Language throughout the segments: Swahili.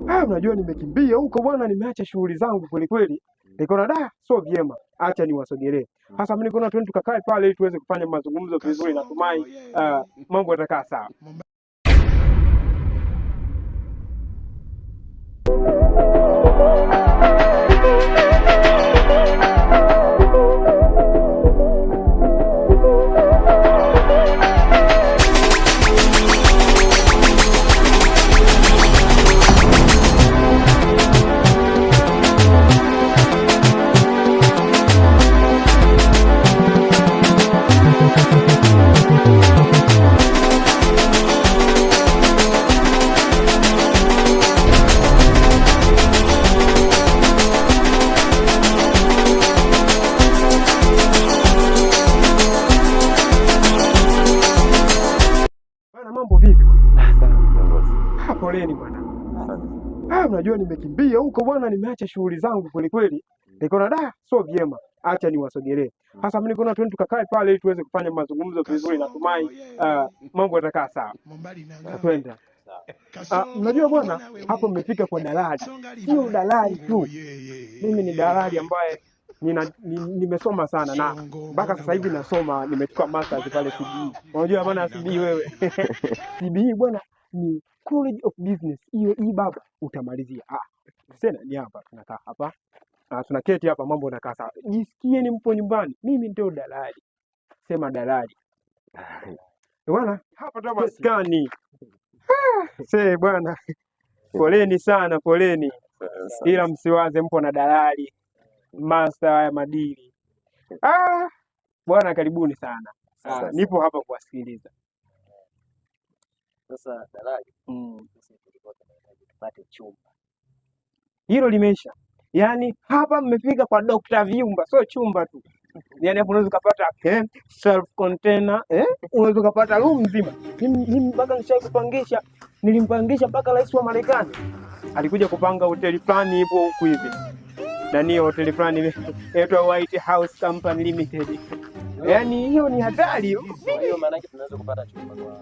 Ah, unajua nimekimbia huko bwana, nimeacha shughuli zangu kweli kweli. Nikaona da, sio vyema, acha niwasogelee. Sasa mimi nikaona twende tukakae pale ili tuweze kufanya mazungumzo vizuri, natumai mambo yatakaa sawa. Bwana, mambo vipi bwana? Ah, poleni bwana. Ah, unajua nimekimbia huko bwana, nimeacha shughuli zangu kweli kweli. Nikaona da, sio vyema, acha niwasogelee. Sasa mimi nikaona twende tukakae pale ili tuweze kufanya mazungumzo vizuri, natumai mambo yatakaa sawa. Twende. Ah, unajua bwana, hapo mmefika kwa dalali. Sio dalali tu, mimi ni dalali ambaye nimesoma sana na mpaka sasa hivi nasoma, nimechukua masters pale CBE. Unajua maana ya CBE wewe? CBE bwana ni College of Business. Hiyo hii baba utamalizia. Ah, sasa ni hapa tunakaa hapa. Ah, tunaketi hapa, mambo yanakaa sawa. Jisikieni mpo nyumbani. Mimi ndio dalali. Sema dalali. Bwana, hapa ndo maskani. See bwana, poleni sana, poleni, ila msiwaze, mpo na dalali master haya madili. Ah, bwana, karibuni sana. Ah, nipo hapa kuwasikiliza. Sasa dalali, sisi tulikuwa tunahitaji tupate chumba. Hilo limeisha. Yaani hapa mmefika kwa Dr. Vyumba, sio chumba tu. Yaani hapo unaweza ukapata self container, unaweza ukapata room nzima. Mimi mpaka nishai kupangisha, nilimpangisha mpaka rais wa Marekani alikuja kupanga hoteli fulani ipo huku hivi. Nani hoteli fulani inaitwa White House Company Limited. Yaani hiyo ni hatari. Kwa hiyo maana yake tunaweza kupata chumba kwa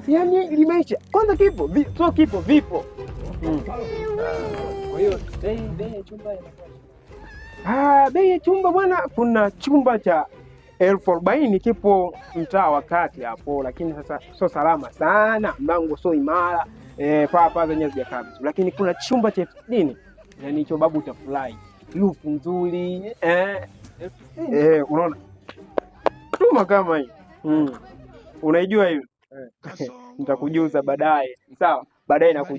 Yaani limeisha. Kwanza kipo, sio kipo, vipo. Kwa hiyo bei ya chumba inakuwa Ah, bei ya chumba bwana, kuna chumba cha 40,000 kipo mtaa wa kati hapo, lakini sasa sio salama sana, mlango sio imara, paa zenyewe hazijakaa vizuri, lakini kuna chumba cha 60,000, yaani hicho babu utafurahi, roof nzuri, unaona chuma kama hii. Unaijua hiyo? Nitakujuza baadaye, sawa? Baadaye nakujuza.